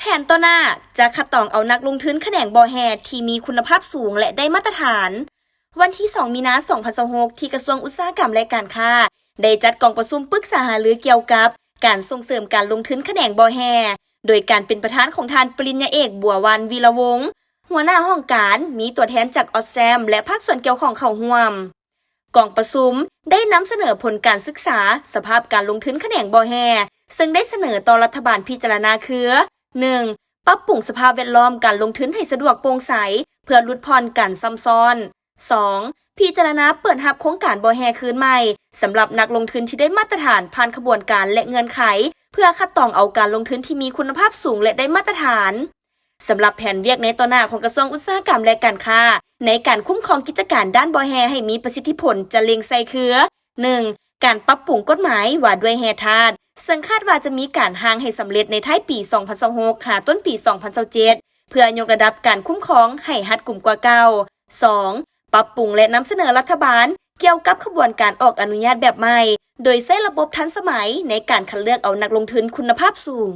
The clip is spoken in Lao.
ແຜນຕໍ່ໜ້າຈະຄັດຕອງເອົານັກລົງທຶນຂະແໜງບໍ່ແຮ່ທີ່ມີຄຸນນະພາບສູງ ແລະ ໄດ້ມາດຕະຖານ. ວັນທີສອງ ມີນາ ສອງພັນຊາວຫົກ ທີ່ກະຊວງອຸດສາຫະກຳ ແລະ ການຄ້າ ໄດ້ຈັດກອງປະຊຸມປຶກສາຫາລືກ່ຽວກັບການສົ່ງເສີມການລົງທຶນຂະແໜງບໍ່ແຮ່ ໂດຍການເປັນປະທານຂອງທ່ານປະລິນຍາເອກ ບົວວັນ ວີລະວົງ ຫົວໜ້າຫ້ອງການ, ມີຕົວແທນຈາກອອສແຊມ ແລະ ພາກສ່ວນກ່ຽວຂ້ອງເຂົ້າຮ່ວມ. ກອງປະຊຸມໄດ້ນຳສະເໜີຜົນການສຶກສາສະພາບການລົງທຶນຂະແໜງບໍ່ແຮ່ ເຊິ່ງໄດ້ສະເໜີຕໍ່ລັດຖະບານພິຈາລະນາຄື ໜຶ່ງ ປັບປຸງສະພາບແວດລ້ອມການລົງທຶນໃຫ້ສະດວກໂປ່ງໃສ ເພື່ອຫຼຸດຜ່ອນການຊ້ຳຊ້ອນ. ສອງ ພິຈາລະນາເປີດຮັບໂຄງການບໍ່ແຮ່ຄືນໃໝ່ ສຳລັບນັກລົງທຶນທີ່ໄດ້ມາດຕະຖານຜ່ານຂະບວນການ ແລະ ເງື່ອນໄຂ ເພື່ອຄັດຕອງເອົາການລົງທຶນທີ່ມີຄຸນນະພາບສູງ ແລະ ໄດ້ມາດຕະຖານ. ສຳລັບແຜນວຽກໃນຕໍ່ໜ້າຂອງກະຊວງອຸດສາຫະກຳ ແລະ ການຄ້າ ໃນການຄຸ້ມຄອງກິດຈະການດ້ານບໍ່ແຮ່ໃຫ້ມີປະສິດທິຜົນ ຈະເລັ່ງໃສ່ຄື ໜຶ່ງ ການປັບປຸງກົດໝາຍວ່າດ້ວຍແຮ່ທາດ ເຊິ່ງຄາດວ່າຈະມີການຮ່າງໃຫ້ສຳເລັດໃນທ້າຍປີສອງພັນຊາວຫົກ ຫາຕົ້ນປີສອງພັນຊາວເຈັດ ເພື່ອຍົກລະດັບການຄຸ້ມຄອງໃຫ້ຮັດກຸມກວ່າເກົ່າ. ສອງ ປັບປຸງ ແລະ ນຳສະເໜີລັດຖະບານກ່ຽວກັບຂະບວນການອອກອະນຸຍາດແບບໃໝ່ ໂດຍໃຊ້ລະບົບທັນສະໄໝໃນການຄັດເລືອກເອົານັກລົງທຶນຄຸນນະພາບສູງ.